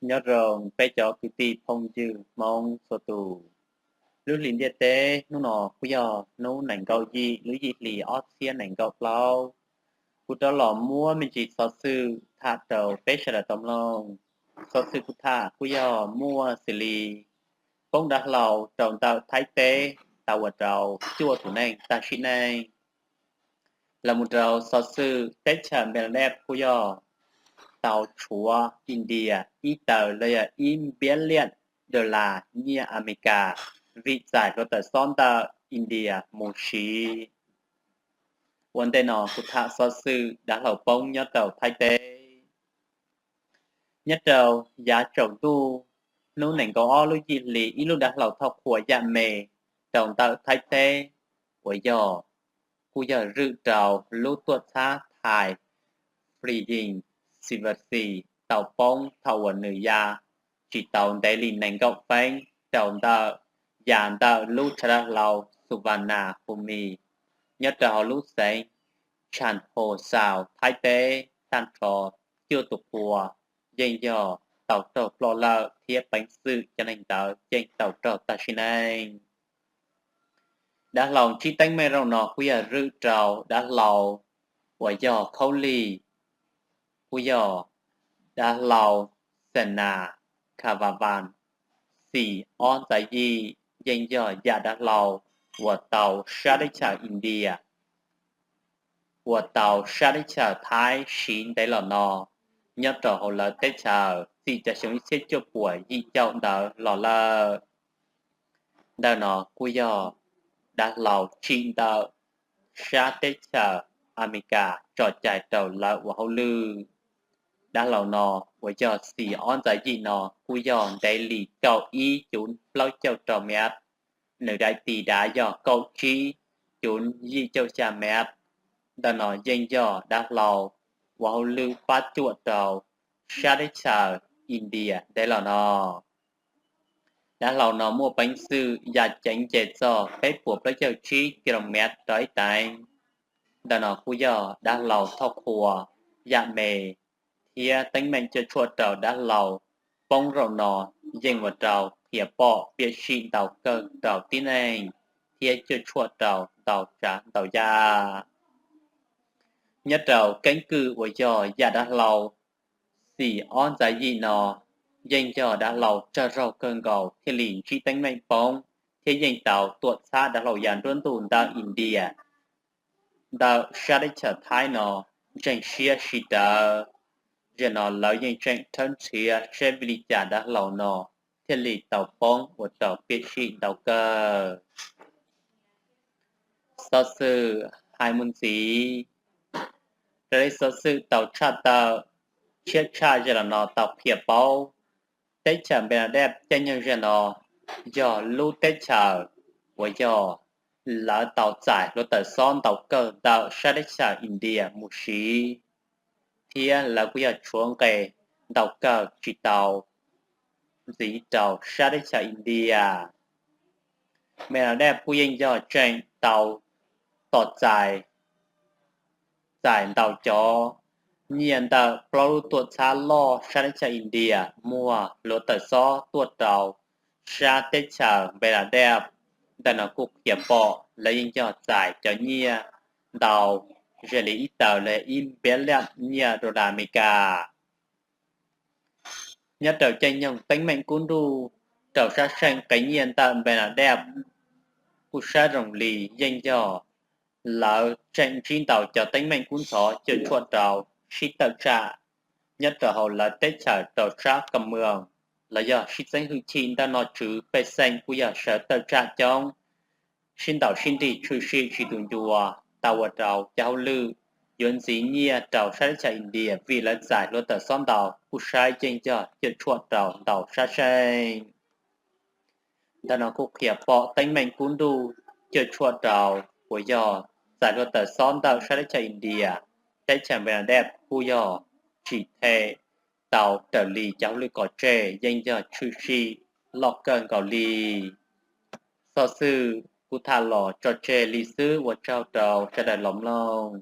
Nyob zoo peb cov kwv tij phooj ywg Hmoob txhua tus. Lub hlis ntiaj teb hnub no kuj yog hnub nees nkaum yim lub yim hlis ob txhiab nees nkaum plaub. Kuv rov los muab me ntsis xov xwm tham rau peb sawv daws tau mloog. Xov xwm kuv tham kuj yog muaj xws li poob dav hlau rau ntawm Thaib teb tau ua rau cuaj tus neeg tag sim neej. Los mus rau xov xwm teb chaws Bangladesh kuj yog tau tshuav India ib taws los yog ib billion dollar nyiaj Amelikas vim txais hluav taws xob ntawm India mus siv. Ua ntej no kuv tham xov xwm dav hlau poob nyob rau Thaib teb. Nyob rau yav tsaus ntuj hnub nees nkaum ob lub yim hlis ib lub dav hlau thauj qhua yam me rau ntawm Thaib teb uas yog kuj yog zwm rau lub tuam txhab Thai Freedom Shivaji tau poob thaum uas nws ya tsis tau ntev li nees nkaum feeb rau ntawm ya ntawm lub tshav dav hlau Suvarnabhumi nyob rau hauv lub xeev Changphou South Thaib teb tag nrho cuaj tus qhua yeej yog tau raug ploj lawm thiab peev xwm cov neeg ntawd yeej tau raug tag sim neej. Dav hlau ntsib teeb meem zaum no kuj yog zwm rau dav hlau uas yog khaub lig, kuj yog dav hlau Sena Khavavan xim ob ntxav yim yeej yog yam dav hlau uas tau sab teb chaws India uas tau sab teb chaws Thaib siv ntev los no nyob rau hauv lawv teb chaws txij cov xyoo ib txhiab cuaj puas yim caum ntawd los lawm. Ntawm no kuj yog dav hlau tsim ntawm sab teb chaws Amelikas tso cai rau lawv ua hauj lwm. Dav hlau no uas yog xim ob ntxav yim no kuj yog ntev li kaum ib cuv plaub caug rau mev, nws daim tis dav yog kaum tsib cuv yim caum xya mev. Ntawm no yeej yog dav hlau ua hauj lwm pab cuam rau sab teb chaws India ntev los no. Dav hlau no muaj peev xwm ya ceev nce txog peb puas plaub caug tsib kilomev rau ib teev. Ntawm no kuj yog dav hlau thauj qhua yam me thiab teeb meem cuam tshuam rau dav hlau poob zaum no yeej ua rau qhia pom piam sij ntau kawg rau tib neeg thiab cuam tshuam rau ntau tsav ntau yam. Nyob rau keeb kwm uas yog yam dav hlau xim ob ntxav yim no yeej yog dav hlau tsawg zaug kawg nkaus thiaj li ntsib teeb meem poob thiab yeej tau tuam txhab dav hlau ya nruab ntug ntawm India ntawm sab teb chaws Thaib no ntseeg siab sib rawv. Zaum no lawv yeej tseem rhawb nrhiav seb vim li cas dav hlau no thiaj li tau poob ua rau piam sij ntau kawg. Xov xwm hais mus ntxiv, raws li xov xwm tau tshaj tawm, tshiab tshaj zaum no tau qhia paub teb chaws Bangladesh caij nyoog zaum no yog lub teb chaws uas yog lawv tau txais hluav taws xob ntau kawg ntawm sab teb chaws India mus siv, thiab lawv kuj yog tshuav nqe ntau kawg tsis tau ntxiv rau sab teb chaws India. Bangladesh kuj yeej yog tseem tau tos txais txais ntau cov nyiaj ntawm plaub lub tuam txhab loj sab teb chaws India muag hluav taws xob tuaj rau sab teb chaws Bangladesh. Ntawm no kuj qhia pom lawv yeej yog txais cov nyiaj ntau ze li ib taws li ib billion nyiaj dollar Amelikas. Nyob rau caij nyoog teeb meem kub nruj rau sab seem qe nyiaj ntawm Bangladesh kuj saib zoo li yeej yog lawv tseem ntsib ntau cov teeb meem kub ntxhov cuam tshuam rau sib tawm tsam nyob rau hauv lawv teb chaws rau sab ka mws los yog sib txeeb hwj chim ntawm nom tswv pej xeem kuj yog sawv tawm tsam coob, sib ntaus sib nrig tshwm sim tsis tu ncua, tau ua rau cov hauj lwm yuav ntxiv nyiaj rau sab teb chaws India vim lawv txais hluav taws xob ntau kuj saib yeej yog cuam tshuam rau ntau sab seem. Ntawm no kuj qhia pom teeb meem kub nruj cuam tshuam rau uas yog txais hluav taws xob ntawm sab teb chaws India, teb chaws Bangladesh kuj yog tsis them tau raws li cov hauj lwm kom tseg yeej yog tshwm sim loj kawg nkaus li. Xov xwm kuv tham los tso tseg li xwb, ua tsaug rau sawv daws los mloog.